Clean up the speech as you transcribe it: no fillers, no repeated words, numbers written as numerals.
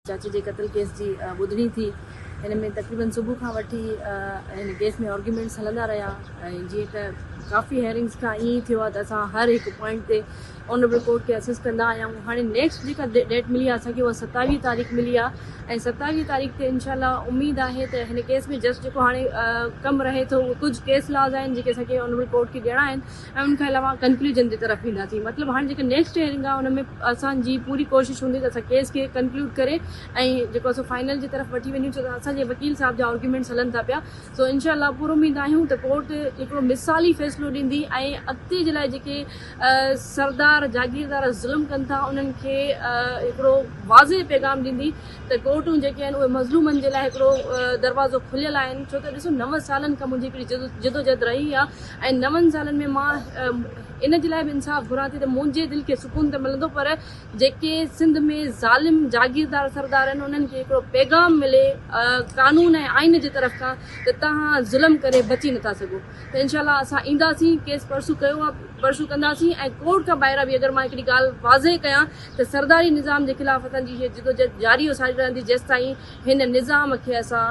چاچي جي قتل ڪيس جي ٻڌڻي ٿي. هن ۾ تقريبن صبح کان وٺي هن ڪيس ۾ آرگيومينٽس هلندا رهيا ۽ جيئن ته ڪافي هيئرنگس کان ائين ئي ٿيو آهي ته اسان هر هڪ پوائنٽ تي آنريبل ڪورٽ کي اسس ڪندا آيا آهيون. هاڻي نيڪسٽ جيڪا ڊيٽ ملي آهي اسان کي اها 27 تاريخ ملي آهي ۽ 27 تاريخ تي انشاء الله اميد آهي ته هن ڪيس ۾ جسٽ جيڪو هاڻي ڪم رهي ٿو اهي ڪجهه ڪيس لاز آهن جيڪي اسان کي آنريبل ڪورٽ کي ڏيڻا آهن ۽ ان کان علاوه ڪنڪلوجن جي طرف وينداسين. مطلب هاڻي جيڪا نيڪسٽ هيئرنگ آهي ان ۾ اسان جي پوري ڪوشش هوندي ته اسان ڪيس کي ڪنڪلوڊ ڪري ۽ جيڪو سو فائنل جي طرف وٺي وڃون ڇو ته اسان جي وڪيل صاحب جا آرگيومينٽس هلن ٿا پيا. سو انشاء الله پر اميد آهيون ته ڪورٽ هڪڙو مثالي فيصلو ڏيندي ۽ اڳتي جي لاء جيڪي سردار جاگيردار ظلم ڪن ٿا انهن کي هڪڙو واضح پيغام ڏيندي ته ڪورٽون جيڪي آهن اهي مظلومن جي لاء هڪڙو دروازو کليل آهن. ڇو ته ڏسو نو سالن کان منهنجي هڪڙي جدوجهد رهي آهي ۽ نون سالن ۾ مان ان جي لاء به انصاف گهران ٿي ته منهنجي دل کي سڪون ته ملندو پر جيڪي سنڌ ۾ ظالم جاگيردار سردار آهن انهن کي هڪڙو پيغام ملي قانون ۽ آئين جي طرف کان ته توهان ظلم ڪري بچي نٿا سگهو ته انشاء الله اسان اينداسين ڪيس پرسو ڪيو آهي پرسو ڪنداسين ۽ ڪورٽ کان ٻاهران به اگر مان هڪڙي ڳالهه واضح ڪيان ته سرداري نظام جي خلاف اسان جي هي جدوجهد جاري و ساري رهندي جيستائين هن نظام کي اسان.